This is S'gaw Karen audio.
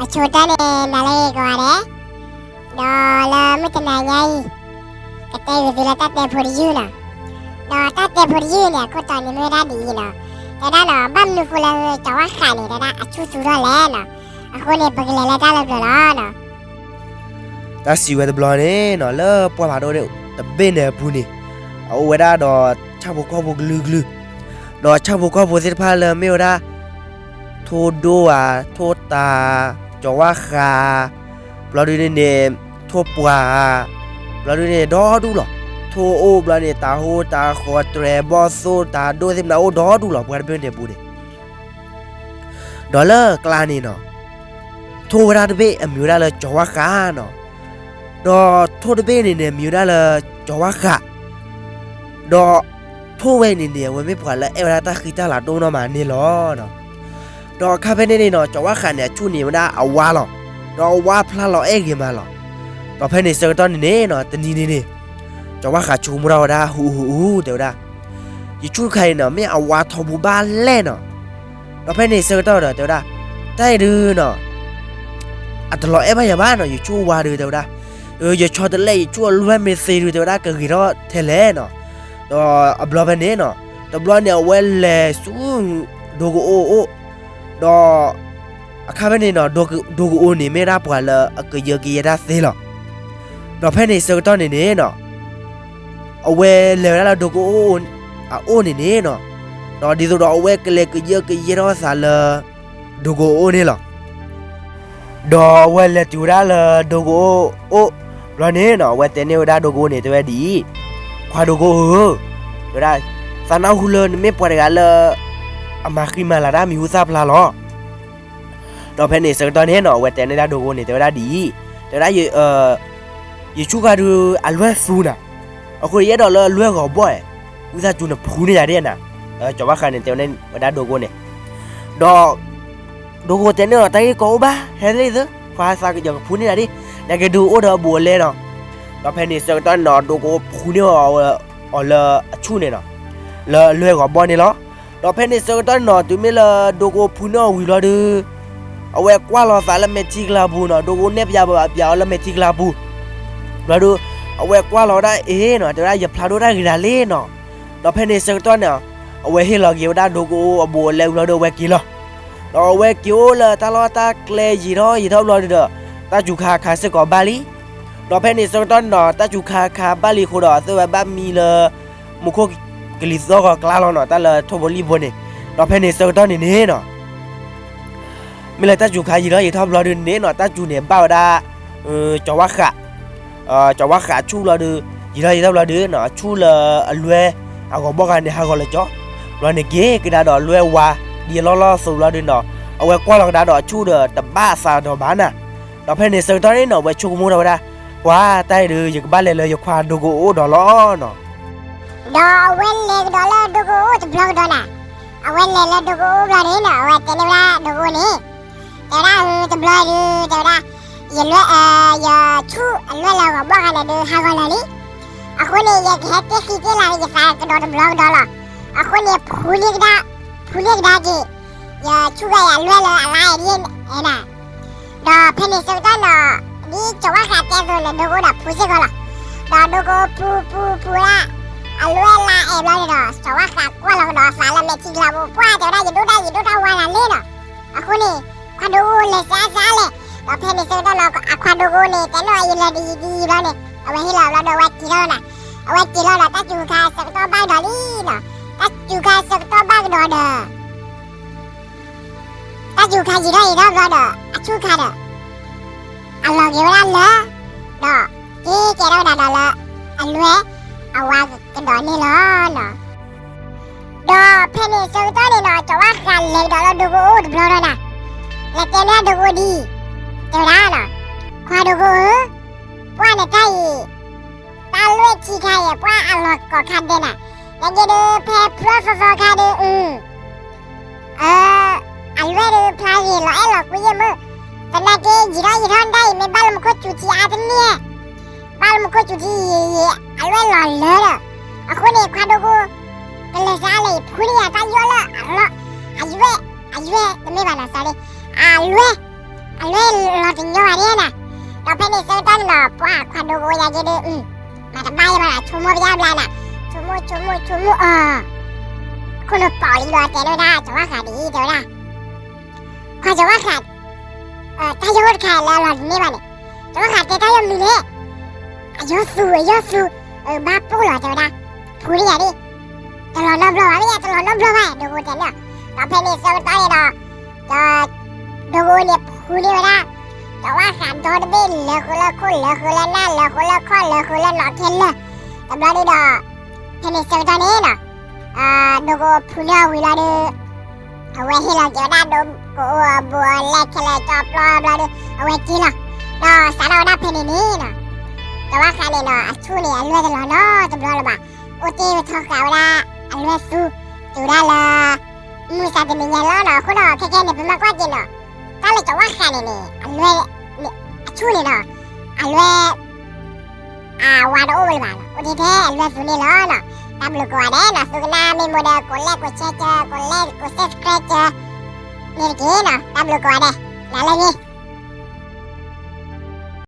အဆိကတၢၢ်န့ၣ် နၤလၢအဂ့ၤကိးဂၤဒဲး, ဒီးလၢမုၢ်တနၤညါအံၤ ကတဲဂ့ၤသုလၢတၢ်တဲဖိတယုၢ်လီၤ. ဒီးတၢ်တဲဖိတယုၢ်န့ၣ် အခိၣ်တီန့ၣ်မ့ၢ်ဝဲဒၣ်ဒ်အံၤလီၤ. တဲဒၣ်လီၤ ဘၣ်မနုၤဃိလၢကၠီၤဝၣ်ဃးန့ၣ် တဲဒၣ်အဆူၣ်သူထီၣ်လဲၣ်လီၤ. အဃိန့ၣ် ပကလဲၤလၢတၢ်လၢပျၢၤလီၤ. တၢ်စံးဝဲတဘျီန့ၣ်နီၤ လၢပှၢ်ဖးဒိၣ်တဘ့ၣ်န့ၣ်အပူၤန့ၣ် အအိၣ်ဝဲဒၣ်ဒီးဆၣ်ဖိကီၢ်ဖိကလုာ်ကလုာ်, ဒီးဆၣ်ဖိကီၢ်ဖိသ့ၣ်တဖၣ်လၢမ့ၢ်ဝဲဒၣ် ထိၣ်ဒိၣ်ဧါ, ထိၣ်တၤ, ကၠီၤဝၣ်ဃး, ဘျီဒုန့ၣ်န့ၣ် ထိၣ်ပှၢ်ဧါ, ဘျီဒုန့ၣ်ဒီဒူၣ်လီၤ. ထိၣ်အိၣ်ဘျီန့ၣ် တၤဟူတၤဃီၤ တြဲၤဘီၣ်သိၣ် တၤဒိၣ်သ့ၣ်မနၤအိၣ်ဒီဒူၣ်လီၤ ပှၢ်တဘ့ၣ်န့ၣ်အပူၤန့ၣ် ဒီးလၢကျါန့ၣ်နီၤ ထိၣ်ဝဲဒၣ်တဘ့ၣ်အမံၤဝဲဒၣ်လၢကၠီၤဝၣ်ဃးနီၤ, ဒီးထိၣ်တဘ့ၣ်န့ၣ်န့ၣ် မံၤဝဲဒၣ်လၢကၠီၤဝၣ်ဃး, ဒီးထိၣ်ဝဲန့ၣ်န့ၣ် အဝဲမ့ၢ်ပှၤလၢအဲၣ်ဝဲဒၣ်တၢ်ဃံတၢ်လၤဒိၣ်နီၢ်မးန့ၣ်လီၤ. ဒီးအခါဖဲန့ၣ်န့ၣ်နီၤ ကၠီၤဝၣ်ဃးန့ၣ် အဆူၣ်န့ၣ်ဝဲဒၣ်အဝါလီၤ. ဒီးအဝါဖျါလီၤအဲၣ်ဂ့ၤမးလီၤ. ဒီးဖဲန့ၣ်ဆၢကတီၢ်န့ၣ်န့ၣ်နီၤ တနံၤန့ၣ်န့ၣ် ကၠီၤဝၣ်ဃးဆိကမိၣ်ထီၣ်ဝဲဒၣ် ဟူအူဟူအူ တဲဝဲဒၣ် ယဆူၣ်တခါအံၤနီၤ မ့ၢ်အဝါထီဘိဘၣ်လဲၣ်နီၤ. ဒီးဖဲန့ၣ်ဆၢကတီၢ်ဒီး တဲဝဲဒၣ် တၢ်အံၤဒုးနီၤ အတလီၤအဲၣ်ဘၣ်ယၤဘၣ်နီၤ ယဆူၣ်ဝါဒုး တဲဝဲဒၣ်, ယဆီတလဲ ယဆူၣ်အလွဲၢ်မ့ၢ်သ့ဒုး တဲဝဲဒၣ် ကဂ့ၤထီၣ်ထဲလဲၣ်နီၤ. ဒီးအဘျီဖဲန့ၣ်နီၤ တဘျီန့ၣ် အဝဲလဲၤဆူ ဒိကအိၣ်အိၣ်, ဒီး အခါဖဲန့ၣ်နီၤ ဒိကအိၣ်န့ၣ် မ့ၢ်ဝဲဒၣ်ပှၤလၢအကယၢကယဲတၢ်သ့လီၤ. ဒီးဖဲန့ၣ်ဆၢကတီၢ်န့ၣ်န့ၣ်နီၤ အဝဲလဲၤဝဲဒၣ်လၢဒိကအိၣ်အအိၣ်န့ၣ်န့ၣ်နီၤ, ဒီးဒ်သိးဒီးအဝဲကလဲၤကယၢကယဲထီၣ်အသးလၢ ဒိကအိၣ်န့ၣ်လီၤ. ဒီးအဝဲလဲၤတုၤဝဲဒၣ်လၢဒိကအိၣ်အိၣ်ဘျီန့ၣ်နီၤ အဝဲတဲန့ၢ်ဝဲဒၣ်ဒိကအိၣ်န့ၣ် တဲဝဲဒ်အံၤ, ခွါဒိကအိၣ်ဧၢ, တဲဝဲဒၣ် သးနၢ်ဟူလၢနမ့ၢ်ပှၤတဂၤလၢ အမၤဃံမၤလၤတၢ်မံၤဟူသၣ်ဖျါလီၤ. ဒီးဖဲန့ၣ်ဆၢကတီၢ်န့ၣ်နီၤ အဝဲတဲန့ၢ်ဒၣ်ဒိကအိၣ်န့ၣ် တဲဝဲဒၣ်ဒ်အံၤ, တဲဝဲဒၣ် ယဆူၣ်ဃာ်ဒုးအလွဲၢ်သူနၤ, အဃိယအဲၣ်ဒိးလၢအလွဲၢ်ဂီၤဘီၣ်ဧဲ, ဝံသးစူၤနဖှူန့ၢ်ယၤဒ်နၤ, ကၠီၤဝၣ်ဃးန့ၣ် တဲဝဲဒၣ်ဒိကအိၣ်န့ၣ်, ဒီး ဒိကအိၣ်တဲန့ၢ်အီၤ တၢ်ဂ့ၢ်ကီအိၣ်ဘၣ် ဟဲလံသု, ခွါသးကယီၤကဖှူန့ၢ်နၤဒ်, နကဒုးအိၣ်ဒီးအဘူးအလဲနီၤ. ဒီးဖဲန့ၣ်ဆၢကတီၢ်န့ၣ်နီၤ ဒိကအိၣ်ဖှူန့ၢ်အီၤလၢအဆူၣ်န့ၣ်နီၤ, လၢအလွဲၢ်ဂီၤဘီၣ်န့ၣ်လီၤ. ဒီးဖဲန့ၣ်ဆၢကတီၢ်န့ၣ်နီၤ တုၤမ့ၢ်လၢဒိကအိၣ်ဖှူန့ၢ်အီၤဝံၤဘျီဒုး အဝဲကွၢ်လီၤသးလၢမဲာ်ထံကလၤပူၤနီၤ, ဒိကအိၣ်နဲၣ်ပၠးပၠးအီၤလၢမဲာ်ထံကလၤပူၤ, ဘျီဒုး အဝဲကွၢ်လီၤဝဲဒၣ်အ့ၣ်နီၤ တဲဝဲဒၣ် ယဖျါဒိၣ်တၢ်ဂ့ၤဒၣ်လံနီၤ. ဒီးဖဲန့ၣ်ဆၢကတီၢ်န့ၣ် အဝဲဟ့ၣ်လီၤက့ၤဝဲဒၣ်ဒိကအိၣ်အဘူးအလဲဝံၤဘျီဒုး အဝဲက့ၤလီၤ. ဒီးအဝဲက့ၤအိၣ်လၢတၢ်လီၢ်တၢ်ကျဲယံာ်ထီၣ်ယံာ်ထီၣ်ဘျီဒုးဒီး တၢ်စူၤခါခါစ့ၢ်ကီးဘၣ်လံ. ဒီးဖဲန့ၣ်ဆၢကတီၢ်န့ၣ်နီၤ တၢ်စူၤခါခါဘၣ်လံအဃိဒီး အသုဝဲဘၣ်မံလၢ မူခိၣ်ကလံၤသီၣ်ဂီၤကျါလီၤနီၤ, တၢ်လၢထိၣ်ဖိလံၣ်ဖိန့ၣ်. ဒီးဖဲန့ၣ်ဆၢကတီၢ်န့ၣ်န့ၣ်နီၤ မ့ၢ်လၢတၢ်စူၤခါယံာ်ထီၣ်ယံာ်ထီၣ်ဘျီဒုးန့ၣ်နီၤ တၢ်စူၤန့ၣ်ဘၣ်ဝဲဒၣ် ကၠီၤဝၣ်ဃး, ကၠီၤဝၣ်ဃးအဆူၣ်ဘျီဒုး ယံာ်ထီၣ်ယံာ်ထီၣ်ဘျီဒုးနီၤ အဆူၣ်လၢအလွဲၢ်အဂီၤဘီၣ်ဂၤန့ၣ် ဟးဂီၤလၢကၠီ, ဘျီန့ၣ်က့ၤကဒါဒီးလွဲၢ်ဝါ ဒ်အလီၢ်လီၢ်အသိးဘျီဒုးနီၤ အဝဲကွၢ်လီၤကဒါဒီးအဆူၣ်ဒီးတဘၣ်အသးဒီးဘၣ်နၤ. ဒီးဖဲန့ၣ်ဆၢကတီၢ်န့ၣ်နီၤ အဝဲဆိကမိၣ်ထီၣ်ဝဲဒၣ်, ပှၤတၢ်အံၤဒုး ယကဘၣ်လဲၤလၢယခွါဒိကအိၣ်ဒီးလီၤနီၤ. ဒီးအဝဲလဲၤကဒီးလၢဒိကအိၣ်တဘျီကဒီးနၤ, အဝဲလဲၤလၢဒိကအိၣ်ဘျီန့ၣ်နီၤ အဝဲတဲန့ၢ်ဝဲဒၣ်ဒိကအိၣ်န့ၣ်, တဲဝဲဒၣ်တဘျီဒုး တဲဝဲဒၣ် ယလွဲၢ် ယဆူၣ်အလွဲၢ်လၢအဂီၤဘီၣ်ဂၤန့ၣ်ဒုး ဟးဂီၤလၢာ်လံ. အဃိန့ၣ် ယကဟဲတဲဃံတဲလၤလၢယသးကဒီးတဘျီကဒီးလီၤ. အဃိန့ၣ် ဖှူန့ၢ်ကဒါ, ဖှူန့ၢ်ကဒါက့ၤ ယဆူၣ်ဂၤယလွဲၢ်လၢအလါအဲၣ်ဒ်အံၤနၤ. ဒီးဖဲန့ၣ်ဆၢကတီၢ်နီၤ ဒ်ကၠီၤဝၣ်ဃးတဲအသိးန့ၣ် ဒိကအိၣ်ဒီးဖှူစ့ၢ်ကီးလီၤ. ဒီးဒိကအိၣ်ဖှူဖှူဖှူဝဲဒၣ် အလွဲၢ်လါအဲၣ်ဘျီန့ၣ်ဒီး ကၠီၤဝၣ်ဃးကွၢ်လီၤကဒီးအသးလၢမဲာ်ထံကလၤပူၤ ပှၢ်တဲဝဲဒၣ် ယဒိၣ်တၢ်ယဒိၣ်တၢ်ဝါနၤလံနီၤ. အဃိန့ၣ် ခွါဒိကအိၣ်လဲၤစါစါလဲၣ်. ဒီးဖဲန့ၣ်ဆၢကတီၢ်နီၤ အခွါဒိကအိၣ်န့ၣ် တဲန့ၢ်အီၤ ယလဲၤဒ်အံၤဒ်အံၤဘျီန့ၣ် အဝဲဟ့ၣ်လီၤဘျီဒီး အဝဲက့ၤထီၣ်နၤ. အဝဲက့ၤလီၤဒီး တၢ်စူၤခါဆၢကတီၢ်ဘၣ်ကဒီးလံနီၤ. တၢ်စူၤခါဆၢကတီၢ်ဘၣ်ကဒီးဒီး တၢ်စူၤခါယံာ်ထီၣ်ယံာ်ထီၣ်ဘျီဒီး အဆူၣ်ခါဒီး အလီၤက့ၤဝဲဒၣ်လၢ ဒီး က့ၤကဲထီၣ်ဝဲဒၣ်ဒီးလၢ အလွဲၢ်အဝါကဒီးန့ၣ်လီၤနီၤ. ဒီးဖဲန့ၣ်ဆၢကတီၢ်န့ၣ်နီၤ ကၠီၤဝါဃးလဲၤကဒီးလၢဒိကအိၣ်တဘျီဒီးနၤ, လဲၤတဲန့ၢ်ဒိကအိၣ်ဒ်အံၤ, တဲဝဲဒၣ်နီၤ, ခွါဒိကအိၣ်ဧၢ, ပှၢ်နတၢ်အံၤ တၢ်လွဲၢ်ထံခါအံၤ ပှၢ်အလီၤကိးခါဒဲးနၤ, နက့ၤဒုး ဖဲဖျီသီသီခါဒုး အ အလွဲၢ်ဒုးဖျါဂ့ၤလီၤအဲၣ်လီၤကွံယဲၢ်မုၢ်, သနာ်က့ ယံာ်ထီၣ်ယံာ်ထီၣ်ဒၣ်အံၤ မ့ၢ်ဘၣ်လၢမူခိၣ်စူၤထံအါတန့ၢ်, ဘၣ်လၢမူခိၣ်စူၤထံအံၤ အလွဲၢ်လီၤလၢာ်ဒီး, အဃိန့ၣ် ခွါဒိကအိၣ် ကလဲၤစါလဲၣ် ဖှူန့ၢ်ယၤတၢ်ယီၢ်လၢအလီၢ်, အယွဲၢ်, အယွဲၢ် တမ့ၢ်ဘၣ်နၤ sorry, အလွဲၢ်, အလွဲၢ် တညီဘၣ်န့ၣ်နၤ, ဒီးဖဲန့ၣ်ဆၢကတီၢ်န့ၣ်နီၤ ပှၤခွါဒိကအိယၤက့ဒီး မၤတဘၣ်ယဲဘၣ်နီၤ ဆိကမိၣ်ပယါဘျါနၤ, ဆိကမိၣ်ဆိကမိၣ်ဆိကမိၣ်အီၤ, ခိၣ်နူာ်ပိာ်လံဒီးတဲလၢဝဲဒၣ် စီၤဝါဃးဒ်အံၤ တဲဝဲဒၣ်, ခွါစီၤဝါဃး, တၢ်ယီၢ်အိၣ်တခါလၢအလီၤတန့ၢ်ဘၣ်န့ၣ်, စီၤဝါဃးတဲတၢ်ယီၢ်မံၤန့ၣ်, အယီၢ်သူ အယီၢ်သူ, ဘၣ်ပိၢ်လီၤတဲဝဲဒၣ်, ဖူန့ၢ်ယၤဒ် တလီၤနီတဘျီဘၣ် မ့ၢ်ယၤတလီၤနီတဘျီဘၣ် ဒိကအိတဲန့ၣ်, ဒီးဖဲန့ၣ်ဆၢကတီၢ်န့ၣ်ဒီး, ဒီး, ဒိကအိန့ၣ်ဖူန့ၢ်ဝဲဒၣ်, စီၤဝါဃးဒီတဘ့ၣ်လၢဃုာ်လၢခိၣ်လၢဃုာ်လၢနၢ်လၢဃုာ်လၢခီၣ်လၢဃုာ်လၢနီၢ်ခဲလၢာ်, တဘျီဒ်ဒီး, ဖဲန့ၣ်ဆၢကတီၢ်န့ၣ်နီၤ, ဒိကအိဖူန့ၢ်အီၤဝံၤလီၤဒီး အဝဲဟ့ၣ်လီၤက့ၤဝဲဒၣ်ဒိကအိအဘူးအလဲခဲလၢာ်ကၠီပျီဘျီဒီး အဝဲက့ၤလီၤ, ဒီးစးထီၣ်ဝဲဒၣ်ဖဲန့ၣ်န့ၣ်နီၤ, စီၤဝါဃးန့ၣ်နီၤ အဆူၣ်န့ၣ် အလွဲၢ်တလီၤနီတဘျီလၢၤဘၣ်, အိၣ်တ့ၢ်ဝဲထီဃာ်ဝဲဒၣ်, အလွဲၢ်သူ, တုၤဒၣ်လၢ, မုၢ်မဆါတနံၤညါလီၤနီၤ အဃိဒီးခဲကနံၣ်န့ၣ် ပမ့ၢ်ကွၢ်က့ၤနီၤ, တၢ်လၢစီၤဝါဃးန့ၣ်န့ၣ် အလွဲၢ်, အဆူၣ်န့ၣ်နီၤ, အလွဲၢ် အဝါတအိၣ်ဝဲလၢၤဘၣ်နီၤ အိၣ်တ့ၢ်ထဲအလွဲၢ်သူန့ၣ်လီၤနီၤ, တၢ်ဘျုးကိးဂၤဒဲးနီၤ သုကနၣ်မ့ၢ်မ့ၢ်ဒီး ကိးလဲၣ်ကိးဆဲးကၢ ကိးလဲၣ်ကိး subscribe ကၢ, န့ၣ်တက့ၢ်နီၤ တၢ်ဘျုးကိးဂၤဒဲး, နၤလၢအဂ့ၤ